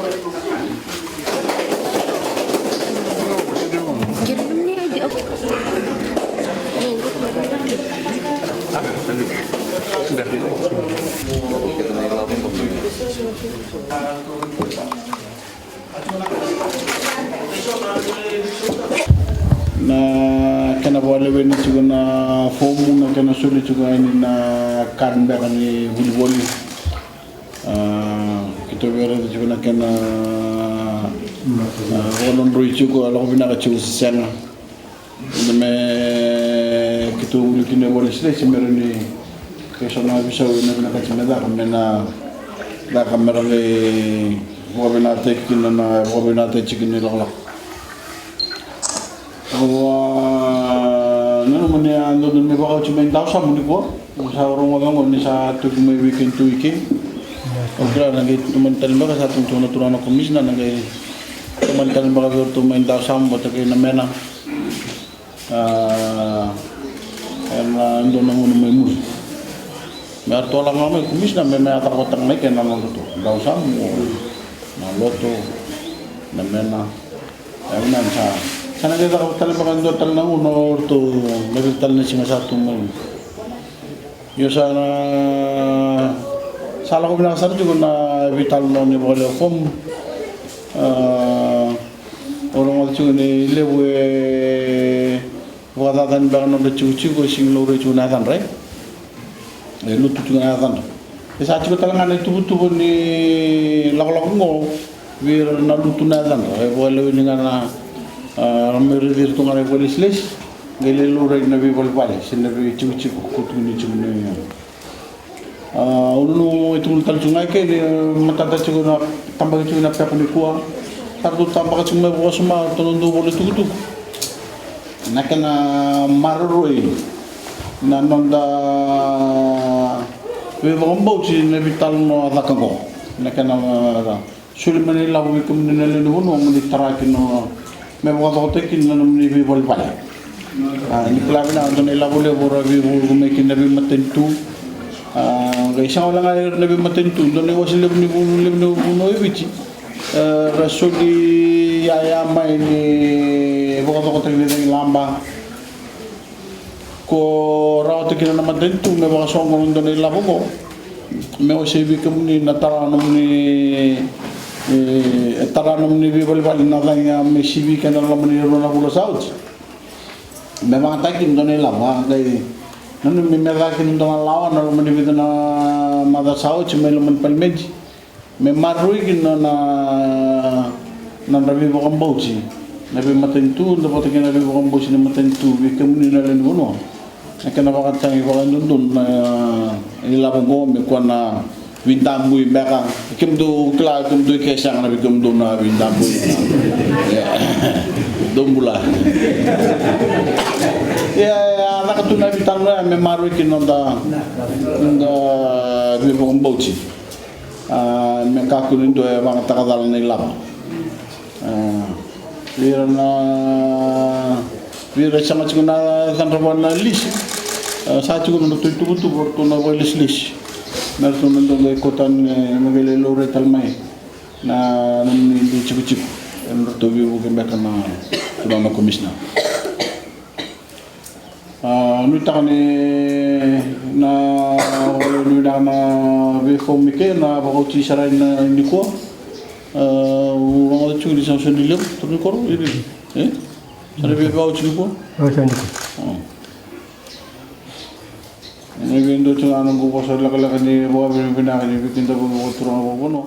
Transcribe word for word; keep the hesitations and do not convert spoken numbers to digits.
Na kena vakalewena tiko na fomu, na kena soli tiko yani na kad beka ni volivoli. A, keitou via raica tiko na kena, a, vakanodroi tiko, a, lako vinaka tiko se sega. Ina me keitou vuli kina e vakalesilesi me rawa ni kai so na veisau ena vinakati me caka, me na caka me rawa ni vakavinavinakataki kina na, vakavinavinakataki kina na ilakolako. Au a nanuma ni a dodonu me vakaoti mai Dawasamu nikua. Au sa rogoca oqo ni sa toki mai vei keitou i ke. Au kila na qai tomani tale beka, sa tukuna tiko na turaga na komisina na qai tomani tale beka vei iratou mai Dawasamu vata kei na mena. A, ena dua na gauna mai muri. Me ratou lako ga mai komisina me, me a cakava tale ga na i ke na nodratou Dawasamu, na lotu, na mena. E vinaka sa, sa na qai caka tale beka e dua tale na gauna o ratou, me vica tale na siga sa tu mai. Io sa na, sa lako vinaka sara tiko na veitalanoa ni vakalewe fomu. A, au rogoca tiko ni levu e vakacacani beka na nodra tikotiko, e sega ni laurai tiko na yacadra, e. E lutu tiko na yacadra. E sa tiko tale ga na ituvatuva ni lakolako oqo vei ira na lutu na yacadra. E vakaleweni ga na, a, ra mai raici iratou ga na ivakalesilesi. Qai lai laurai na veivalevale se na veitikotiko ko tukuni tiko ni. A, au nanuma e tukuna tale tiko ga i ke ni matata tiko na, tabaki tiko na pepa nikua. Sa ratou tabaka tiko mai vakawasoma, ratou na dau vola itukutuku. Na kena maroroi na noda veivakabauti na veitalanoa caka oqo. Na kena, a, soli mai na ilavo vei kemuni na lewe ni vanua mo ni tara kina, me vakacokotaki kina na nomuni veivalevale. A, ni kila vinaka, dua na ilavo levu ra veivuke mai kina na veimatanitu. A, qai sega wale ga ira na veimatanitu, dua na iwase levu ni vanua, levu ni vanua e Viti. E, ra soli yaya mai ni vakacokotaki ni cagilaba. Ko rawata kina na matanitu me vakasoqona dua na ilavo oqo. Me wasei vei kemuni na tara nomuni, e, tara nomuni veivalevale na cagi a me sivi kina na loma ni rua na vula sa oti. Me vakayagataki dua na ilavo, a, qai nanumi me caka kina dua na lawa na loma ni vica na macawa sa oti mai loma ni palimedi. Me maroroi kina na, na nodra veivakabauti na veimatanitu, da vata kei na veivakabauti ni matanitu vei kemuni na lewe ni vanua. Na kena vakatagi vakadodonu na ilavo oqo me kua na veidabui beka. Kemudou kila, kemudou i ke sega na vei kemudou na veidabui. Ia. Dou bula. Ia, ia, a caka tu na veitalanoa me maroroi kina na noda, noda veivakabauti. A, me kakua ni dua e vakayagataka cala na ilavo. A, vei ira na, vei ira e sega tiko na yacadra vua na lisi. A, sa tiko na nodratou ituvatuva o ratou na vakailesilesi. Me ratou na dua qai kauta yani, e, me qai lai laurai tale mai na, na nomuni dui tikotiko. E nodratou veivuke beka na turaga na komisina. A, nuitaka ni na, na, na veifomu i ke na vakaoti sara ina nikua. A, au rogoca tiko ni sa soli levu, turaga ni koro, iri. E? Sa na via vakaoti nikua? Au sa nikua. A. Ni via dua tiko ga na noqu vosa lekaleka ni vakavinavinaka ni veikidavaki vakaturaga vakavanua.